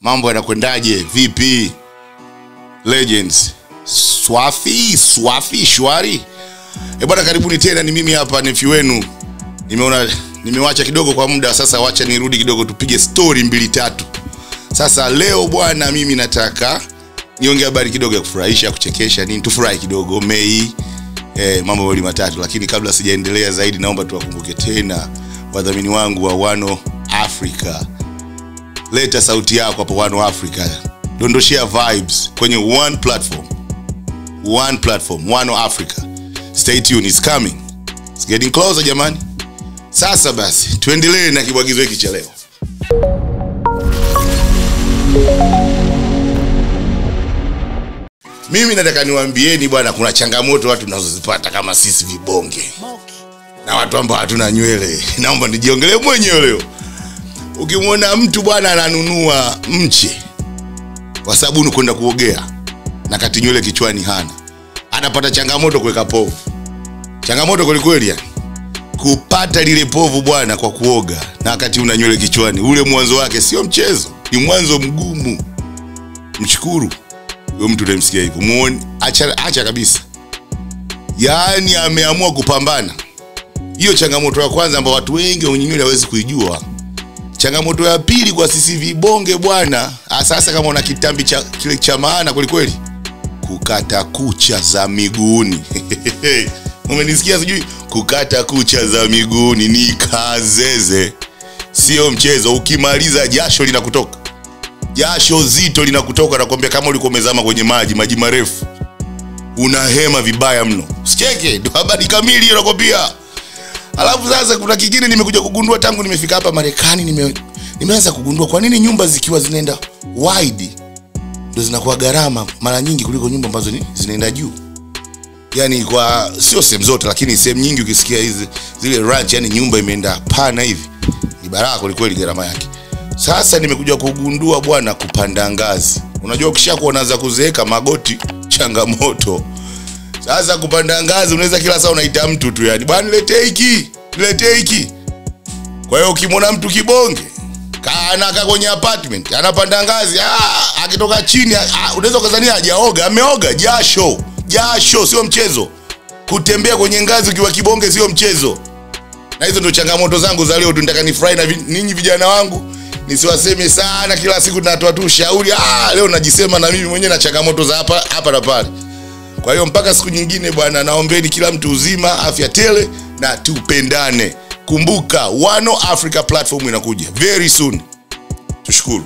Mambo yanakwendaje? Vipi? Legends. Swafi, swafi, shwari. Bwana, karibuni tena, ni mimi hapa nephew wenu. Nimeona nimewacha kidogo kwa muda, sasa wacha nirudi kidogo tupige story mbili tatu. Sasa leo bwana, mimi nataka niongee habari kidogo ya kufurahisha, kuchekesha, nini, tufurahi kidogo Mei. Mambo mawili matatu, lakini kabla sijaendelea zaidi naomba tuwakumbuke tena wadhamini wangu wa Wano Africa. Leta sauti yako hapo Wano Africa. Dondoshia vibes kwenye one platform. One platform, Wano Africa. Stay tuned, it's coming. It's getting closer jamani. Sasa basi, tuendelee na kibwagizo hiki cha leo. Mimi nataka niwaambieni bwana, kuna changamoto watu tunazozipata kama sisi vibonge na watu ambao hatuna nywele. Naomba nijiongelee mwenyewe leo. Ukimwona mtu bwana ananunua mche kwa sabuni kwenda kuogea na kati nywele kichwani hana, anapata changamoto kuweka povu. Changamoto kweli kweli yani. Kupata lile povu bwana kwa kuoga na wakati una nywele kichwani, ule mwanzo wake sio mchezo, ni mwanzo mgumu. Mshukuru huyo mtu utamsikia hivyo. Muone, acha kabisa. Yaani ameamua kupambana. Hiyo changamoto ya kwanza ambayo watu wengi wenye nywele hawezi kuijua. Changamoto ya pili kwa sisi vibonge bwana, sasa kama una kitambi cha kile cha maana kweli kweli, kukata kucha za miguuni. Umenisikia sijui? Kukata kucha za miguuni ni kazeze. Sio mchezo, ukimaliza jasho linakutoka. Jasho zito linakutoka, nakwambia kama ulikuwa umezama kwenye maji marefu. Unahema vibaya mno. Usicheke, ndio habari kamili hiyo nakwambia. Alafu sasa kuna kingine nimekuja kugundua tangu nimefika hapa Marekani, nimeanza kugundua kwa nini nyumba zikiwa zinaenda wide ndio zinakuwa gharama mara nyingi kuliko nyumba ambazo zinaenda juu. Yaani kwa sio sehemu zote, lakini sehemu nyingi ukisikia hizi zile ranch, yani nyumba imeenda pana hivi, ni baraka kweli kweli gharama yake. Sasa nimekuja kugundua bwana, kupanda ngazi. Unajua ukishakuwa unaanza kuzeeka magoti changamoto. Sasa kupanda ngazi unaweza kila saa unaita mtu tu, yani bwana niletee hiki, niletee hiki. Kwa hiyo ukimwona mtu kibonge anakaa kwenye apartment, anapanda ngazi, akitoka chini unaweza kudhania hajaoga, ameoga, jasho. Jasho sio mchezo. Kutembea kwenye ngazi ukiwa kibonge sio mchezo. Na hizo ndio changamoto zangu za leo. Tunataka nifurahi na ninyi vijana wangu. Nisiwaseme sana kila siku tunatoa tu ushauri. Leo najisema na mimi mwenyewe na changamoto za hapa hapa na pale. Kwa hiyo mpaka siku nyingine bwana, naombeni kila mtu uzima, afya tele na tupendane. Kumbuka Wano Africa platform inakuja very soon. Tushukuru.